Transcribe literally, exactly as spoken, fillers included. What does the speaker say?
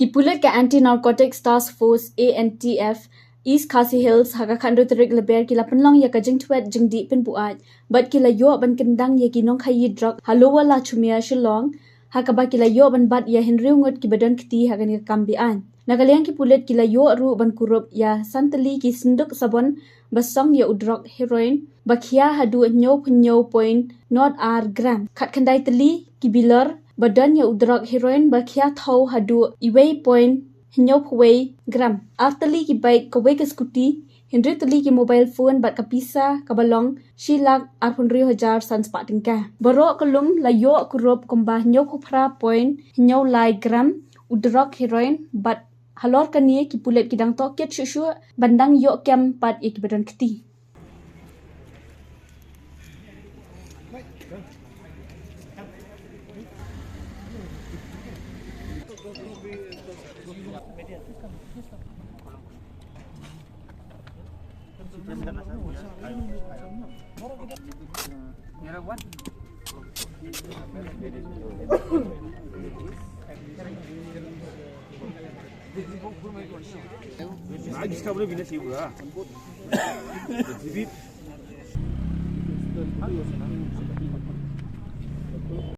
Ki pulit ka Anti Narcotics Task Force, A N T F, East Khasi Hills ha ka khathynriew tarik Lber ki la pynlong ïa ka jingtwet jingdih pynbuaid bad ki la ïoh ban kyndang ïa ki nongkhaïi drok ha Lower Lachumiere, Shillong, ha kaba ki la ïoh ban bat ïa hynriew ngut kiba don kti ha kane ka kam be-aiñ. Na ka liang ki pulit ki la ïoh ruh ban kurup ïa san tylli ki synduk sabon ba song ïa u drok heroin ba khia haduh hynñiewphew hynñiew point nod ar gram, khatkhyndai tylli ki bilor ba don ïa u drok heroin ba khia thaw haduh uwei point hynñiewphew wei gram, ar tylli ki bike, kawei ka scooty, hynriew tylli ki mobile phone bad ka pisa kaba long shi lak arphew hynriew hajar san spah tyngka. Baroh ka lum la ïoh kurup kumba hynñiewphew phra point hynñiew lai gram u drok heroin bad halor kane ki pulit ki dang tohkit shuh shuh ban dang ïoh kem pat ïa kiba don kti.